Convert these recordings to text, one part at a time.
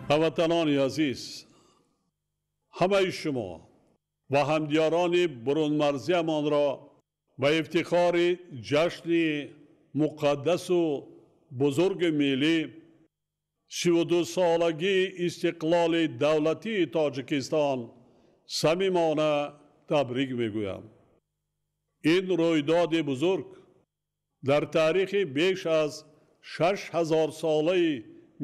Ҳамватанони азиз, ҳамаи шумо ва ҳамдиёрони бурунмарзиямонро ба ифтихори ҷашни муқаддасу бузурги миллӣ, 32-солагии истиқлоли давлатии Тоҷикистон самимона табрик мегӯям. Ин рӯйдоди бузург дар таърихи беш аз 6000-солаи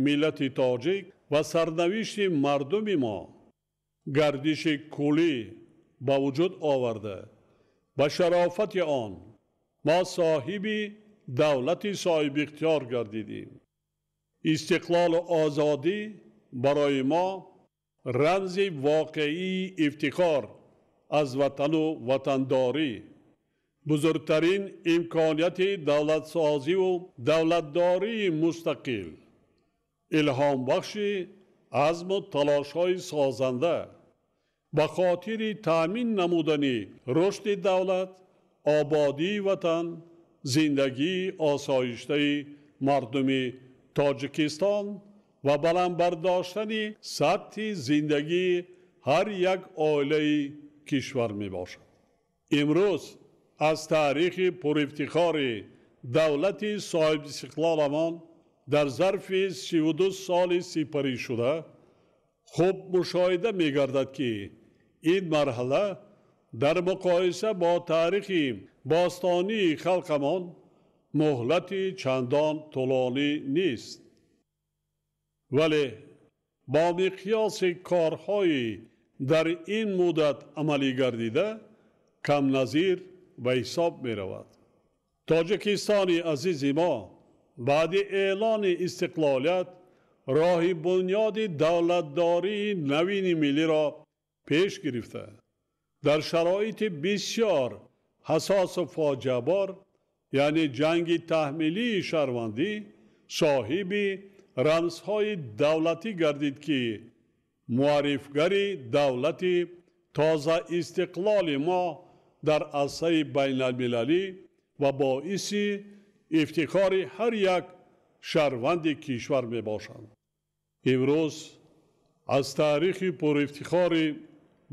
миллати тоҷик ва сарнавишти мардуми мо гардиши куллӣ ба вуҷуд оварда, ба шарофати он мо соҳиби давлати соҳибихтиёр гардидем. Истиқлолу озодӣ барои мо рамзи воқеии ифтихор аз ватану ватандорӣ, бузургтарин имконияти давлатсозиву давлатдории мустақил, илҳомбахши азму талошҳои созанда ба хотири таъмин намудани рушди давлат, ободии ватан, зиндагии осоиштаи мардуми Тоҷикистон ва баланд бардоштани сатҳи зиндагии ҳар як оилаи кишвар мебошад. Имрӯз аз таърихи пурифтихори давлати соҳибистиқлоламон дар зарфи 32 соли сипаришуда хуб мушоҳида мегардад, ки ин марҳала дар муқоиса бо таърихи бостонии халқамон муҳлати чандон тӯлонӣ нест, вале бо миқёси корҳои дар ин муддат амалӣ гардида камназир ба ҳисоб меравад. Тоҷикистони азизи мо баъди эълони истиқлолият роҳи бунёди давлатдории навини миллиро пеш гирифта, дар шароити бисёр ҳассосу фоҷиабор, яъне ҷанги таҳмилии шаҳрвандӣ, соҳиби рамзҳои давлатӣ гардид, ки муаррифгари давлати тозаистиқлоли мо дар арсаи байналмилалӣ ва боиси ифтихори ҳар як шаҳрванди кишвар мебошанд. Имрӯз аз таърихи пурифтихори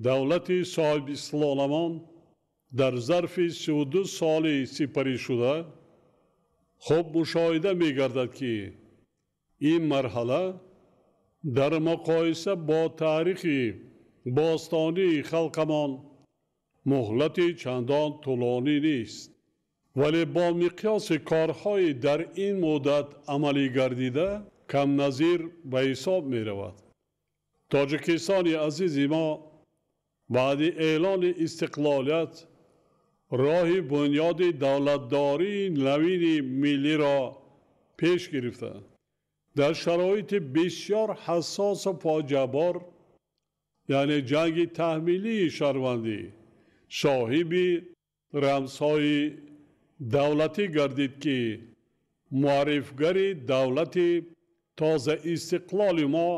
давлати соҳибистиқлоламон дар зарфи 32 соли сипаришуда хуб мушоҳида мегардад, ки ин марҳала дар муқоиса бо таърихи бостонии халқамон муҳлати чандон тӯлонӣ нест, вале бо миқёси корҳои дар ин муддат амалӣ гардида камназир ба ҳисоб меравад. Тоҷикистони азизи мо баъди эълони истиқлолият роҳи бунёди давлатдории навини миллиро пеш гирифта, дар шароити бисёр ҳассосу фоҷиабор, яъне ҷанги таҳмилии шаҳрвандӣ, соҳиби рамзҳои давлатӣ гардид, ки муаррифгари давлати тозаистиқлоли мо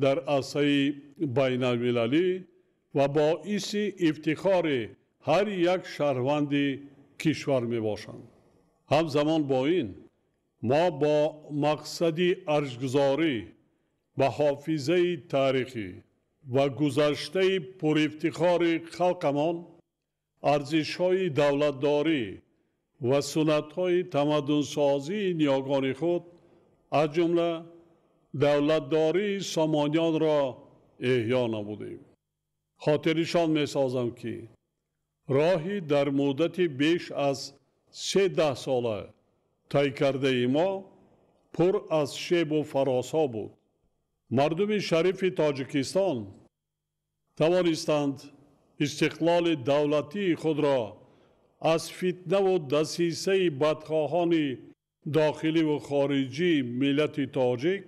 дар арсаи байналмилалӣ ва боиси ифтихори ҳар як шаҳрванди кишвар мебошанд. Ҳамзамон бо ин мо бо мақсади арҷгузорӣ ба ҳофизаи таърихӣ ва гузаштаи пурифтихори халқамон, арзишҳои давлатдорӣ ва суннатҳои тамаддунсозии ниёгони худ, аз ҷумла давлатдории сомониёнро эҳё намудем. Хотирнишон месозам, ки роҳи дар муддати беш аз 13 сола тай кардаи мо пур аз шебу фарозҳо буд. Мардуми шарифи Тоҷикистон тавонистанд истиқлоли давлатии худро аз фитнаву дасисаи бадхоҳони дохиливу хориҷии миллати тоҷик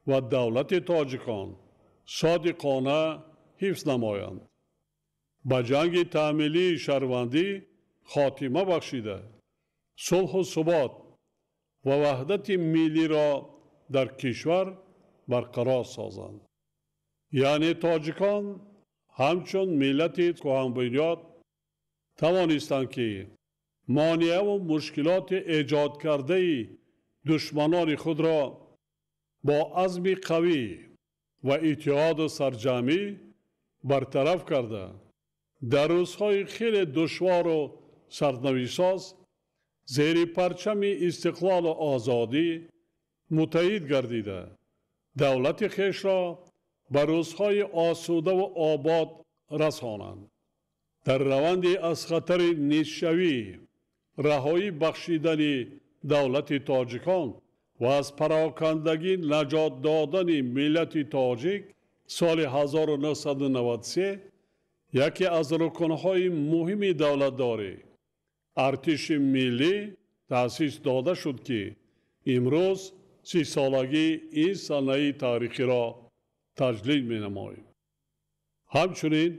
ва давлати тоҷикон содиқона ҳифз намоянд, ба ҷанги таъмилии шаҳрвандӣ хотима бахшида, сулҳу субот ва ваҳдати миллиро дар кишвар барқарор созанд. Яъне тоҷикон ҳамчун миллати кӯҳанбунёд тавонистанд, ки монеаву мушкилоти эҷодкардаи душманони худро бо азми қавӣ ва иттиҳоду сарҷамъӣ бартараф карда, дар рӯзҳои хеле душвору сарнавишсоз зери парчами истиқлолу озодӣ муттаҳид гардида, давлати хешро ба рӯзҳои осудаву обод расонанд. Дар раванди аз хатари нестшавӣ раҳоӣ бахшидани давлати тоҷикон ва аз парокандагӣ наҷот додани миллати тоҷик соли 1993 яке аз рукнҳои муҳими давлатдорӣ артиши миллӣ таъсис дода шуд, ки имрӯз 30-солагии ин санаи таърихиро таҷлил менамоем. Ҳамчунин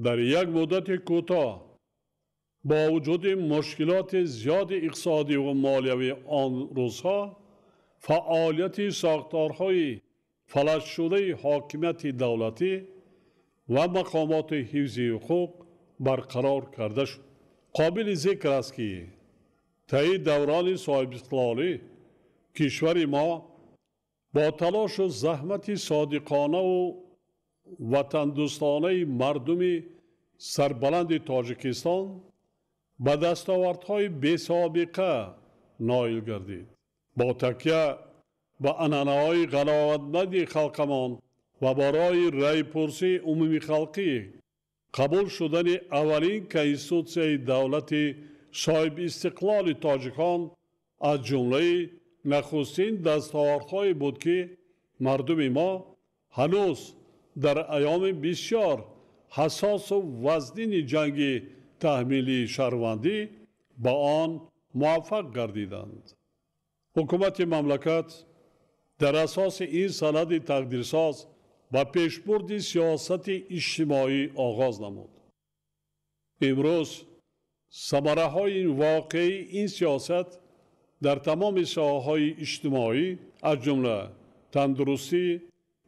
дар як муддати кӯтоҳ бо вуҷуди мушкилоти зиёди иқтисодӣ ва молиявии он рӯзҳо фаъолияти сохторҳои фалаҷшудаи ҳокимияти давлатӣ ва мақомоти ҳифзи ҳуқуқ барқарор карда шуд. Қобили зикр аст, ки таи даврони соҳибистиқлолӣ кишвари мо бо талошу заҳмати содиқонаву ватандӯстонаи мардуми сарбаланди Тоҷикистон ба дастовардҳои бесобиқа ноил гардид. Бо такя ба анъанаҳои ғановатманди халқамон ва барои раъйпурсии умумихалқӣ қабул шудани аввалин конститутсияи давлати соҳибистиқлоли тоҷикон аз ҷумлаи нахустин дастовардҳое буд, ки мардуми мо ҳанӯз дар айёми бисёр ҳассосу вазнини ҷанги таҳмилии шаҳрвандӣ ба он муваффақ гардиданд. Ҳукумати мамлакат дар асоси ин санади тақдирсоз ба пешбурди сиёсати иҷтимоӣ оғоз намуд. Имрӯз самараҳои воқеии ин сиёсат дар тамоми соҳаҳои иҷтимоӣ, аз ҷумла тандурустӣ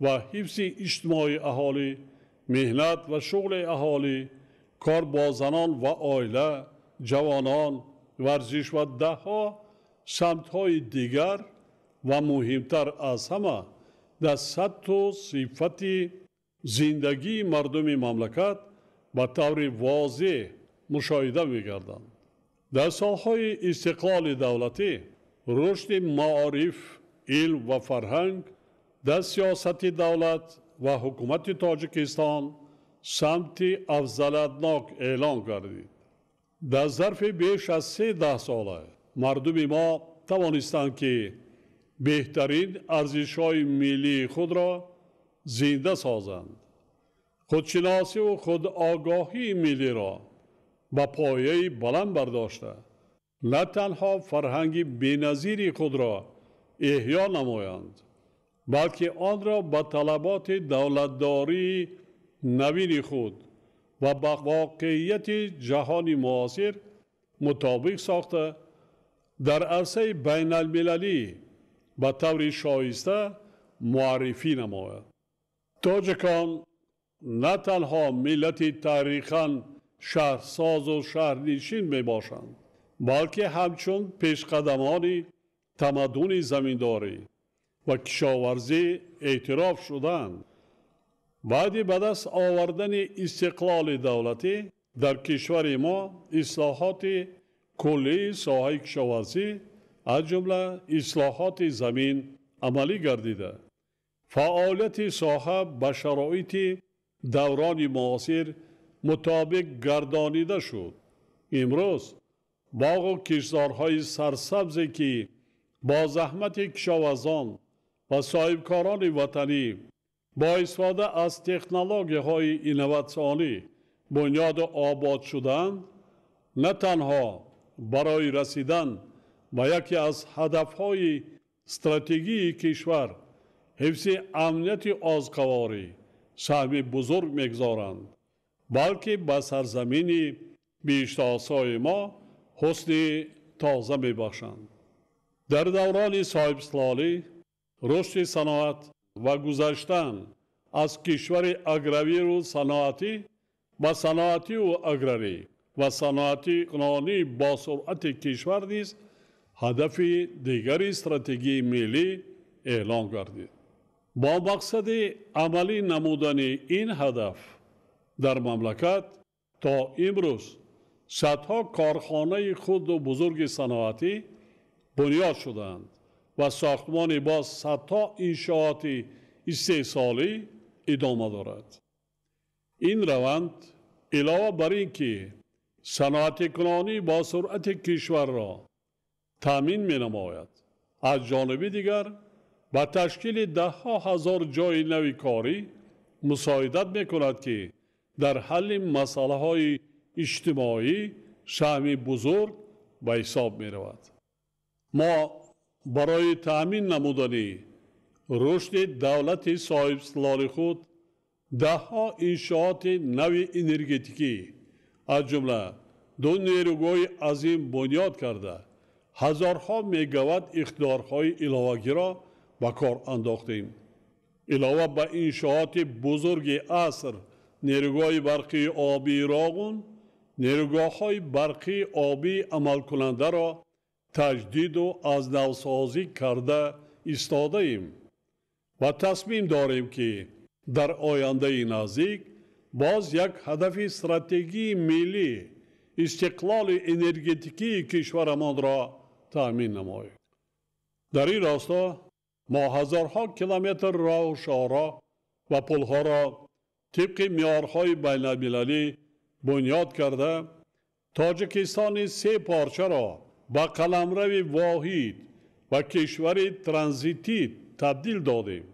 ва ҳифзи иҷтимоии аҳолӣ, меҳнат ва шуғли аҳолӣ, кор бо занон ва оила, ҷавонон, варзиш ва даҳҳо самтҳои дигар ва муҳимтар аз ҳама дар сатҳу сифати зиндагии мардуми мамлакат ба таври возеҳ мушоҳида мегарданд. Дар солҳои истиқлоли давлатӣ рушди маориф, илм ва фарҳанг дар сиёсати давлат ва ҳукумати Тоҷикистон самти афзалиятнок эълон гардид. Дар зарфи беш аз 3 даҳсола мардуми мо тавонистанд, ки беҳтарин арзишҳои миллии худро зинда созанд, худшиносиву худогоҳии миллиро ба пояи баланд бардошта, на танҳо фарҳанги беназири худро эҳё намоянд, балки онро ба талаботи давлатдории навини худ ва ба воқеияти ҷаҳони муосир мутобиқ сохта, дар арсаи байналмилалӣ ба таври шоиста муаррифӣ намояд. Тоҷикон на танҳо миллати таърихан шаҳрсозу шаҳрнишин мебошанд, балки ҳамчун пешқадамони тамаддуни заминдорӣ ва кишоварзӣ эътироф шуданд. Баъди ба даст овардани истиқлоли давлатӣ дар кишвари мо ислоҳоти куллии соҳаи кишоварзӣ, аз ҷумла ислоҳоти замин амалӣ гардида, фаъолияти соҳа ба шароити даврони муосир мутобиқ гардонида шуд. Имрӯз боғу киштзорҳои сарсабзе, ки бо заҳмати кишоварзон ва соҳибкорони ватанӣ бо истифода аз технологияҳои инноватсионӣ бунёду обод шудаанд, на танҳо барои расидан ба яке аз ҳадафҳои стратегии кишвар, ҳифзи амнияти озуқаворӣ саҳми бузург мегузоранд, балки ба сарзамини биҳиштосои мо ҳусни тоза мебахшанд. Дар даврони соҳибистиқлолӣ рушди саноат ва гузаштан аз кишвари аграрию саноатӣ ба саноатию аграрӣ ва саноати кунонӣ бо суръати кишвар низ ҳадафи дигари стратегии миллӣ эълон гардид. Бо мақсади амалӣ намудани ин ҳадаф дар мамлакат то имрӯз садҳо корхонаи хурду бузурги саноатӣ бунёд шудаанд ва сохтмони боз садҳо иншооти истеҳсолӣ идома дорад. Ин раванд илова бар ин ки саноатикунонӣ бо суръати кишварро таъмин менамояд, аз ҷониби дигар ба ташкили даҳҳо ҳазор ҷойи нави корӣ мусоидат мекунад, ки дар ҳалли масъалаҳои иҷтимоӣ саҳми бузург ба ҳисоб меравад. Мо барои таъмин намудани рушди давлати соҳибистиқлоли худ даҳҳо иншооти нави энергетикӣ, аз ҷумла ду нерӯгоҳи азим бунёд карда, ҳазорҳо мегаватт иқтидорҳои иловагиро ба кор андохтем. Илова ба иншооти бузурги аср нерӯгоҳи барқии обии Роғун, нерӯгоҳҳои барқии обии амалкунандаро таҷдиду аз навсозӣ карда истодаем ва тасмим дорем, ки дар ояндаи наздик боз як ҳадафи стратегии миллӣ истиқлоли энергетикии кишварамонро таъмин намоем. Дар ин росто мо ҳазорҳо километр роҳу шоҳроҳ ва пулҳоро тибқи меъёрҳои байналмилалӣ бунёд карда, Тоҷикистони се порчаро ба қаламрави воҳид ва кишвари транзитӣ табдил додем,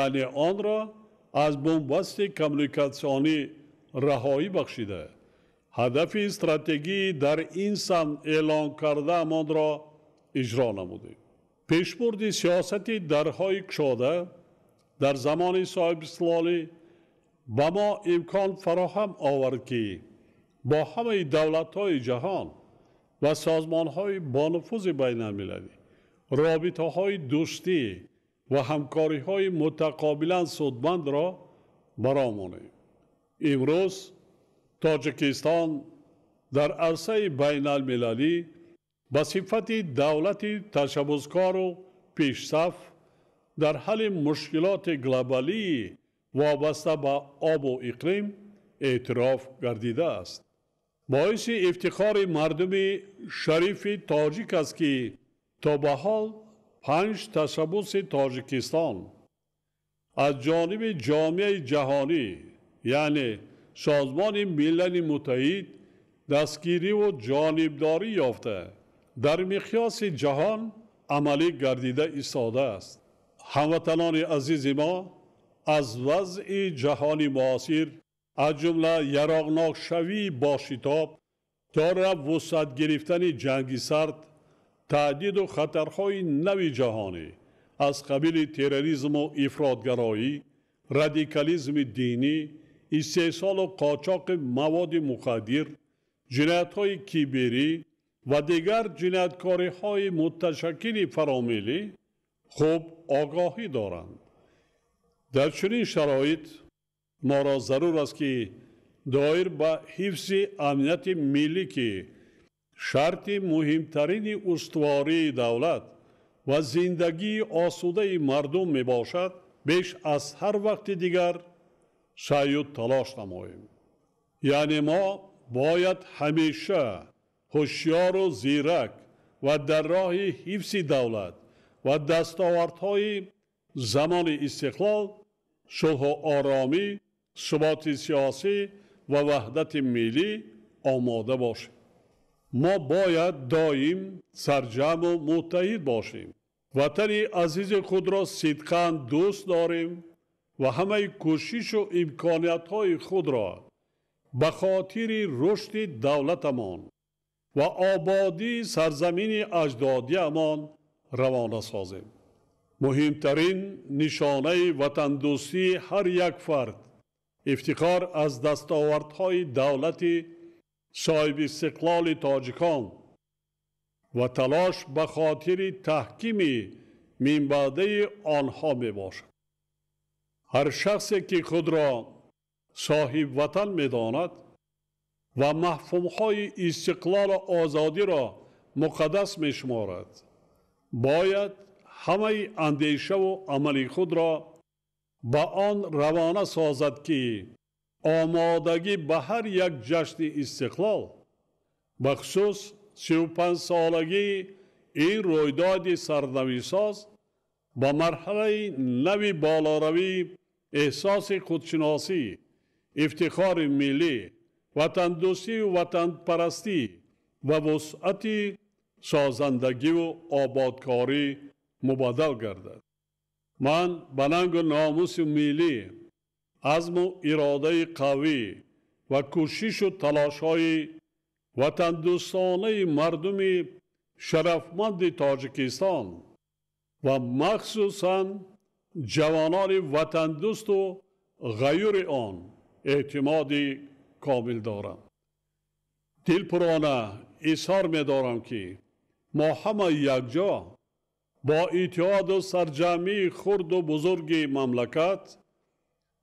яъне онро аз бунбасти коммуникатсионӣ раҳоӣ бахшида, ҳадафи стратегии дар ин самт эълон кардаамонро иҷро намудем. Пешбурди сиёсати дарҳои кушода дар замони соҳибистиқлолӣ ба мо имкон фароҳам овард, ки бо ҳамаи давлатҳои ҷаҳон ва созмонҳои бонуфузи байналмилалӣ робитаҳои дӯстӣ ва ҳамкориҳои мутақобилан судмандро баромонем. Имрӯз Тоҷикистон дар арсаи байналмилалӣ ба сифати давлати ташаббускору пешсаф дар ҳалли мушкилоти глобалии вобаста ба обу иқлим эътироф гардидааст. Боиси ифтихори мардуми шарифи тоҷик аст, ки то ба ҳол 5 ташаббуси Тоҷикистон аз ҷониби ҷомеаи ҷаҳонӣ, яъне Созмони Милали Муттаҳид, дастгириву ҷонибдорӣ ёфта, дар миқёси ҷаҳон амалӣ гардида истодааст. Ҳамватанони азизи мо аз вазъи ҷаҳони муосир, аз ҷумла яроғнокшавии бошитоб, то вусъат гирифтани ҷанги сард, таҳдиду хатарҳои нави ҷаҳонӣ аз қабили терроризму ифротгароӣ, радикализми динӣ, истеҳсолу қочоқи маводи мухаддир, ҷиноятҳои киберӣ ва дигар ҷинояткориҳои муташаккили фаромиллӣ хуб огоҳӣ доранд. Дар чунин шароит моро зарур аст, ки доир ба ҳифзи амнияти миллӣ, ки шарти муҳимтарини устувории давлат ва зиндагии осудаи мардум мебошад, беш аз ҳар вақти дигар саъю талош намоем. Яъне мо бояд ҳамеша ҳушёру зирак ва дар роҳи ҳифзи давлат ва дастовардҳои замони истиқлол, сулҳу оромӣ, суботи сиёсӣ ва ваҳдати миллӣ омода бошем. Мо бояд доим сарҷамъу муттаҳид бошем. Ватани азизи худро сидқан дӯст дорем ва ҳамаи кӯшишу имкониятҳои худро ба хотири рушди давлатамон ва ободии сарзамини аҷдодиамон равона созем. Муҳимтарин нишонаи ватандӯстии ҳар як фард ифтихор аз дастовардҳои давлати соҳибистиқлоли тоҷикон ва талош ба хотири таҳкими минбаъдаи онҳо мебошад. Ҳар шахсе ки худро соҳибватан медонад ва мафҳумҳои истиқлолу озодиро муқаддас мешуморад, бояд ҳамаи андешаву амали худро Ба он равона созад, ки омодагӣ ба ҳар як ҷашни истиқлол, бахусус 35-солагии ин рӯйдоди сарнавишсоз, ба марҳалаи нави болоравӣ, эҳсоси худшиносӣ, ифтихори миллӣ, ватандӯстию ватанпарастӣ ва вусъати созандагиву ободкорӣ мубаддал гардад. Ман ба нангу номуси миллӣ, азму иродаи қавӣ ва кӯшишу талошҳои ватандӯстонаи мардуми шарафманди Тоҷикистон ва махсусан ҷавонони ватандӯсту ғайюри он эътимоди комил дорам. Дилпурона изҳор медорам, ки мо ҳама якҷо бо иттиҳоду сарҷамъии хурду бузурги мамлакат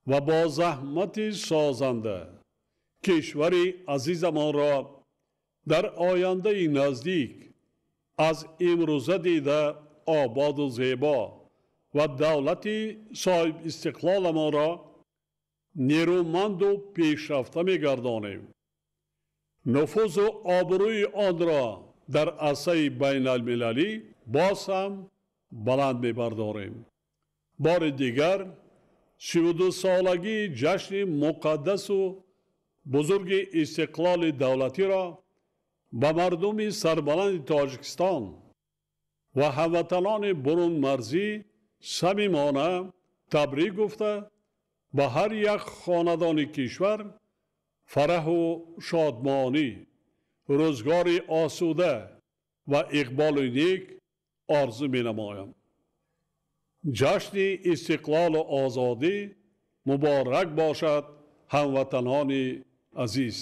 ва бо заҳмати созанда кишвари азизамонро дар ояндаи наздик аз имрӯза дида ободу зебо ва давлати соҳибистиқлоламонро нерӯманду пешрафта мегардонем. Нуфузу обрӯи онро дар арсаи байналмилалӣ боз ҳам баланд мебардорем. Бори дигар 32-солагии ҷашни муқаддасу бузурги истиқлоли давлатиро ба мардуми сарбаланди Тоҷикистон ва ҳамватанони бурунмарзӣ самимона табрик гуфта, ба ҳар як хонадони кишвар фараҳу шодмонӣ, рӯзгори осуда ва иқболи нек орзу менамоям. Ҷашни истиқлолу озодӣ муборак бошад, ҳамватанони азиз!